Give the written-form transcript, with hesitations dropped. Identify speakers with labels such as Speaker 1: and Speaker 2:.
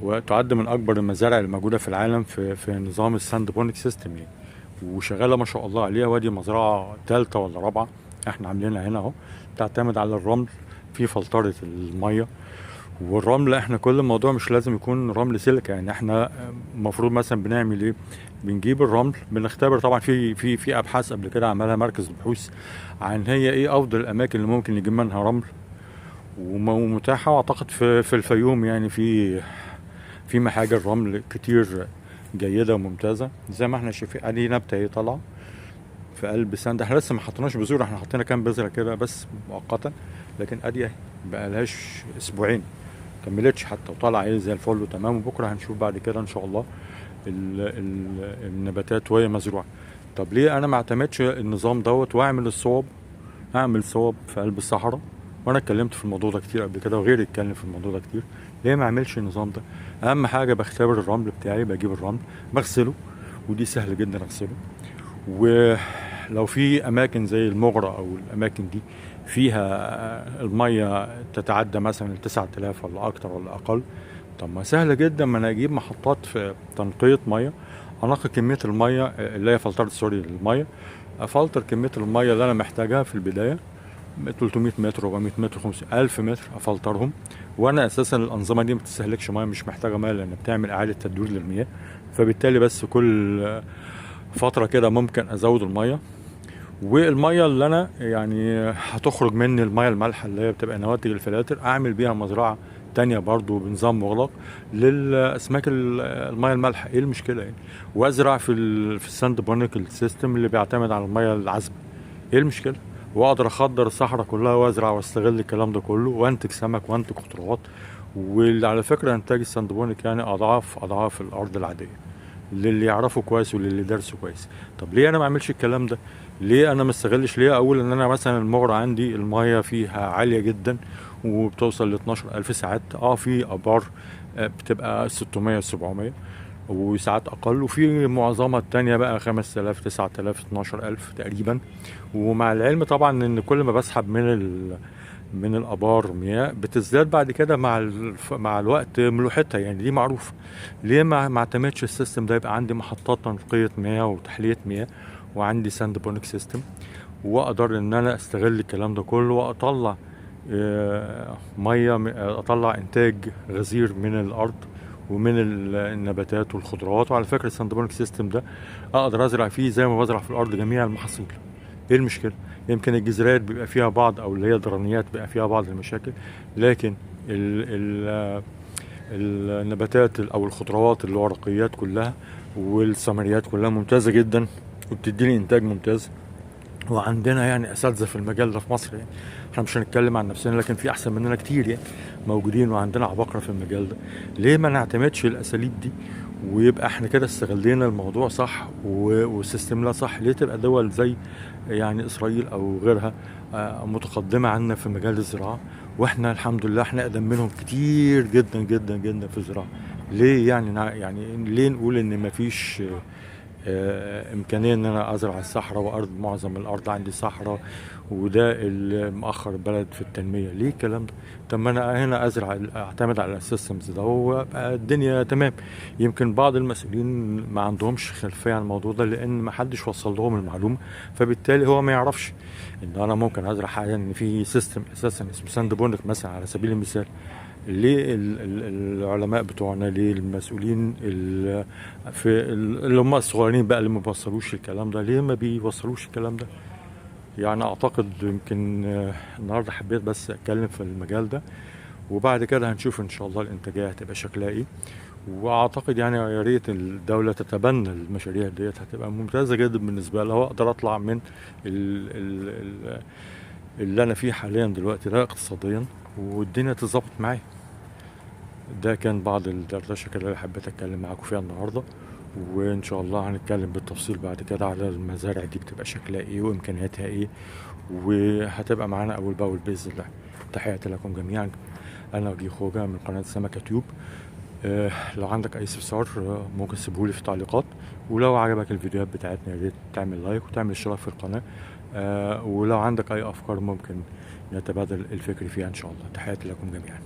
Speaker 1: وتعد من اكبر المزارع الموجودة في العالم في نظام ال sandponic system يعني، وشغالة ما شاء الله عليها. وادي مزرعة ثالثة ولا رابعه احنا عاملينها هنا اهو، تعتمد على الرمل في فلترة المية. والرمل احنا كل الموضوع مش لازم يكون رمل سيليكا، يعني احنا المفروض مثلا بنعمل ايه؟ بنجيب الرمل بنختبر، طبعا في في في ابحاث قبل كده عملها مركز البحوث عن هي ايه افضل الاماكن اللي ممكن نجيب منها رمل ومتاحه. واعتقد في الفيوم يعني في محاجر رمل كتير جيدة وممتازة زي ما احنا شايفين. ادي نبته اهي طالعه في قلب sand، احنا لسه ما حطيناش بذور، احنا حطينا كام بذرة كده بس مؤقتا، لكن ادي اهي بقالهاش اسبوعين كملتش حتى وطالعه ايه زي الفل وتمام. وبكره هنشوف بعد كده ان شاء الله ال ال النباتات وهي مزروعة. طب ليه انا ما اعتمدش النظام دوت واعمل الصوب، اعمل صوب في قلب الصحراء؟ وانا اتكلمت في الموضوع ده كتير قبل كده وغيري اتكلم في الموضوع ده كتير. ليه ما اعملش النظام ده؟ اهم حاجة بختبر الرمل بتاعي، بجيب الرمل بغسله، ودي سهل جدا اغسله. ولو في اماكن زي المغرة او الاماكن دي فيها المية تتعدى مثلا 9000 ولا اكتر ولا اقل، طب ما سهل جدا، ما انا اجيب محطات في تنقية مية، انقي كمية المية اللي هي فلترة، sorry المية، افلتر كمية المية اللي انا محتاجها في البداية 300 متر 400 متر 500 1000 متر افلترهم. وانا اساسا الانظمة دي ما بتستهلكش مية، مش محتاجه مية لان بتعمل اعاده تدوير للمياه، فبالتالي بس كل فترة كده ممكن ازود المية. والمية اللي انا يعني هتخرج مني المية المالحه اللي هي بتبقى نواتج الفلاتر، اعمل بيها مزرعة تانية برضو بنظام مغلق للاسماك المية المالحه. ايه المشكلة يعني؟ وازرع في ال sandponic system اللي بيعتمد على المية العذبة، ايه المشكلة؟ واقدر اخضر الصحراء كلها وازرع واستغل الكلام ده كله وانتج سمك وانتج خضروات. واللي على فكرة انتاج ال sandponic يعني اضعاف اضعاف الارض العادية للي يعرفه كويس وللي درسه كويس. طب ليه انا ما اعملش الكلام ده؟ ليه انا ما استغلش؟ ليه اقول ان انا مثلا المغرة عندي المية فيها عالية جدا وبتوصل ل 12000 ساعات، في ابار بتبقى 600 700 وساعات اقل، وفي معظمها التانية بقى 5000 9000 12000 تقريبا. ومع العلم طبعا ان كل ما بسحب من الابار مياه بتزداد بعد كده مع الوقت ملوحتها، يعني دي معروفة. ليه ما اعتمدش ال system ده؟ يبقى عندي محطات تنقية مياه وتحليه مياه، وعندي sandponic system، واقدر ان انا استغل الكلام ده كله واطلع مية، اطلع انتاج غزير من الارض ومن النباتات والخضروات. وعلى فكرة ال sandponic system ده اقدر ازرع فيه زي ما بزرع في الارض جميع المحاصيل. ايه المشكلة؟ يمكن الجزرات بيبقى فيها بعض، او اللي هي درانيات بيبقى فيها بعض المشاكل، لكن ال ال النباتات او الخضروات الورقيات كلها والثمريات كلها ممتازة جدا وبتديني انتاج ممتاز. وعندنا يعني اساتذة في المجال ده في مصر، يعني احنا مش هنتكلم عن نفسنا لكن في احسن مننا كتير يعني موجودين، وعندنا عباقره في المجال ده. ليه ما نعتمدش الاساليب دي ويبقى احنا كده استغلينا الموضوع صح وال system ده صح؟ ليه تبقى دول زي يعني اسرائيل او غيرها متقدمة عنا في مجال الزراعة، واحنا الحمد لله احنا اقدم منهم كتير جدا جدا جدا في الزراعة؟ ليه يعني ليه نقول ان مفيش امكانية ان انا ازرع الصحراء، وارض معظم الارض عندي صحراء، وده اللي مأخر البلد في التنمية؟ ليه الكلام ده؟ طب ما انا هنا ازرع، اعتمد على ال systems ده وابقى الدنيا تمام. يمكن بعض المسؤولين ما عندهمش خلفية عن الموضوع ده لان ما حدش وصل لهم المعلومة، فبالتالي هو ما يعرفش ان انا ممكن ازرع حاجة، ان في system اساسا اسمه sandponic مثلا على سبيل المثال. ليه العلماء بتوعنا، ليه المسؤولين في اللي هم الصغيرين بقى اللي ما بيوصلوش الكلام ده، ليه ما بيوصلوش الكلام ده؟ يعني اعتقد يمكن النهارده حبيت بس اتكلم في المجال ده، وبعد كده هنشوف ان شاء الله الانتاجية هتبقى شكلها ايه. واعتقد يعني يا ريت الدولة تتبنى المشاريع ديت، هتبقى ممتازة جدا بالنسبة لها، واقدر اطلع من ال اللي انا فيه حاليا دلوقتي ده اقتصاديا، والدنيا تظبط معايا. ده كان بعض الدردشة كده اللي حبيت اتكلم معاكم فيها النهارده، وان شاء الله هنتكلم بالتفصيل بعد كده على المزارع دي بتبقى شكلها ايه وامكانياتها ايه، وهتبقى معانا اول باول باذن الله. تحياتي لكم جميعا، انا وجيه خوجة من قناة سمكة تيوب. لو عندك اي استفسار ممكن تسيبهولي في التعليقات، ولو عجبك الفيديوهات بتاعتنا يا ريت تعمل like وتعمل اشتراك في القناة، ولو عندك اي افكار ممكن نتبادل الفكر فيها ان شاء الله. تحياتي لكم جميعا.